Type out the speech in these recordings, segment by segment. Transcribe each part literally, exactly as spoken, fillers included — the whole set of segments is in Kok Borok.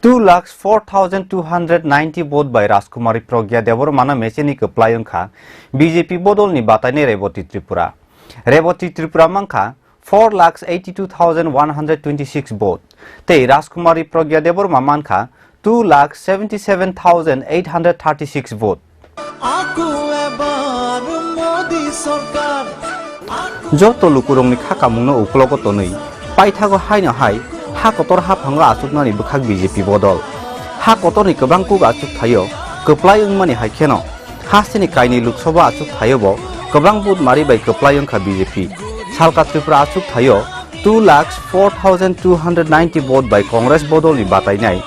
Two lakhs four thousand two hundred ninety vote bai Rajkumari Pragya Debbarmano mecheni kwplai wngkha B J P bodolni batainai Reboti Tripura. Reboti Tripura mankha four lakhs eighty two thousand one hundred twenty six vote, tei Rajkumari Pragya Debbarma mankha two lakhs seventy seven thousand eight hundred thirty six vote. Aku ebar Modi sarkar. Joto lukurokni kha kamungno uklogo tonwi paithago haino hai ha kotor haphango achuknani bwkhak B J P bodol. Ha kotorni kwbang kuk achuk thaio kwplai wngmani hai kheno hasteni kainwi Lok Sabha achuk thaio bo kwbang vote mari bai kwplai wngkha B J P. Salka Tripura achuk thaio two lakhs four thousand two hundred ninety vote bai Congress bodolni batainai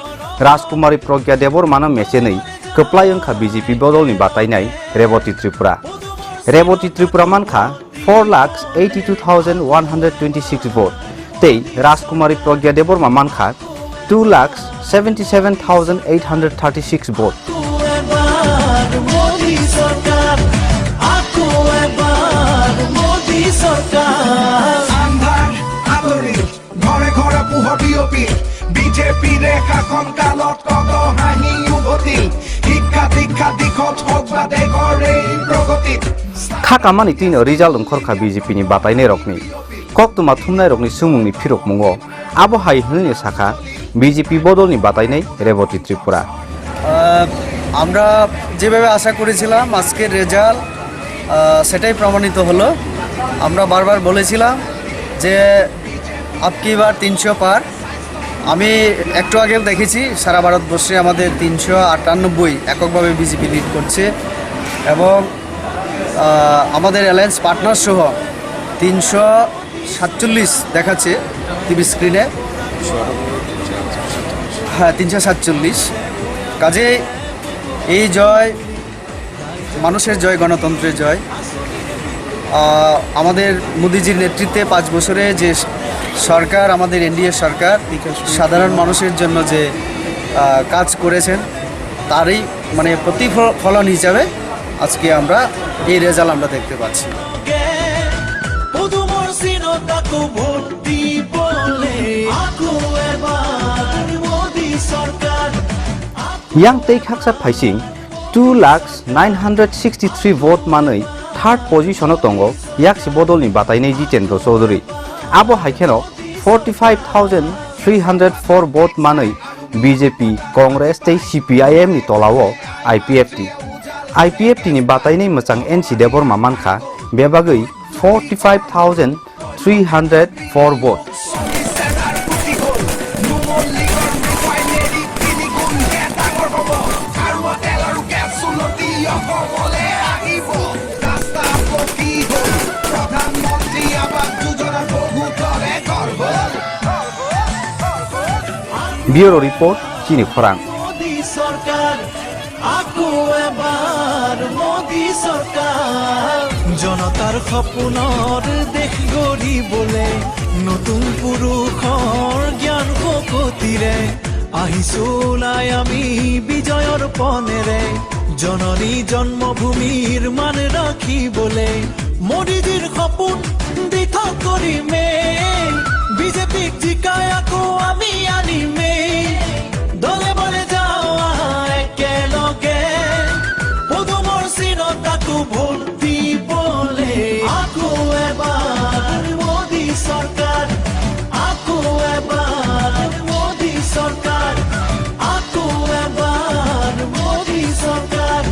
Rajkumari Pragya Debbarmano mechenwi kwplai wngkha B J P bodolni batainai Reboti Tripura. Reboti Tripura mankha four lakhs eighty two thousand one hundred twenty six vote tei Rajkumari Pragya Debbarma mankha two lakhs seventy seven thousand eight hundred thirty six vote. Aku ebar Modi sarkar, aku ebar Modi sarkar. Andhar atori, ghore ghore puho D O P, B J P re khakon kalot koto hahi uboti, hikka dikka dikhot hokba de gore progoti. Kha kamani tino result wngkhorkha B J P ni batainairokni. Koktwma thumnairokni swngmungni phirokmungo abo hai hwnwi sakha, B J P bodolni batainai Reboti Tripura. আহ, আমরা যেভাবে আশা করেছিলাম আজকের রেজাল্ট, আহ, সেটাই প্রমাণিত হলো। আমরা বারবার বলেছিলাম যে আবকি বার তিনশো পার। আমি একটু আগেও দেখেছি সারা ভারতবর্ষে আমাদের তিনশো আটানব্বই এককভাবে বিজেপি লিড করছে এবং, আহ, আমাদের অ্যালায়েন্স পার্টনার সহ তিনশো সাতচল্লিশ দেখাচ্ছে টিভি স্ক্রিনে। হ্যাঁ, তিনশো সাতচল্লিশ। কাজেই এই জয় মানুষের জয়, গণতন্ত্রের জয়। আহ, আমাদের মোদিজির নেতৃত্বে পাঁচ বছরে যে সরকার, আমাদের এনডিএ সরকার সাধারণ মানুষের জন্য যে, আহ, কাজ করেছেন, তারই মানে প্রতিফলন হিসাবে আজকে আমরা এই রেজাল্ট আমরা দেখতে পাচ্ছি। Pudumor sino taku bhoti bole, aku ebar Modi sarkar. Yang tei khaksa phaising two lakhs nine hundred sixty three vote manwi third position o tongo yaksi bodolni batainai Jitendra Chaudhary. Abo hai kheno forty five thousand three hundred four vote manwi B J P, Congress tei C P I M ni tolao I P F T. I P F T ni batainai mwchang N C Debbarma mankha bebagwi forty five thousand three hundred four vote. Bureau Report, Chini Khorang. Modi sarkar, aku ebar Modi sarkar. জনতাৰ সপোনৰ দেশ গঢ়িবলৈ নতুন পুৰুষৰ জ্ঞান শক্তিৰে আহিছো ওলাই আমি বিজয়ৰ পনেৰে। জননী জন্মভূমিৰ মান ৰাখিবলৈ মোদীজীৰ সপোন দিঠক কৰিমে। বিজেপিক জিকাই আকৌ আমি আনিমে। দলে বলে যাওঁ আহা একেলগে। পদুমৰ চিনত তাকো ভোট দিবলৈ। আকৌ এবাৰ মোদী চৰকাৰ, আকৌ এবাৰ মোদী চৰকাৰ, আকৌ এবাৰ মোদী চৰকাৰ।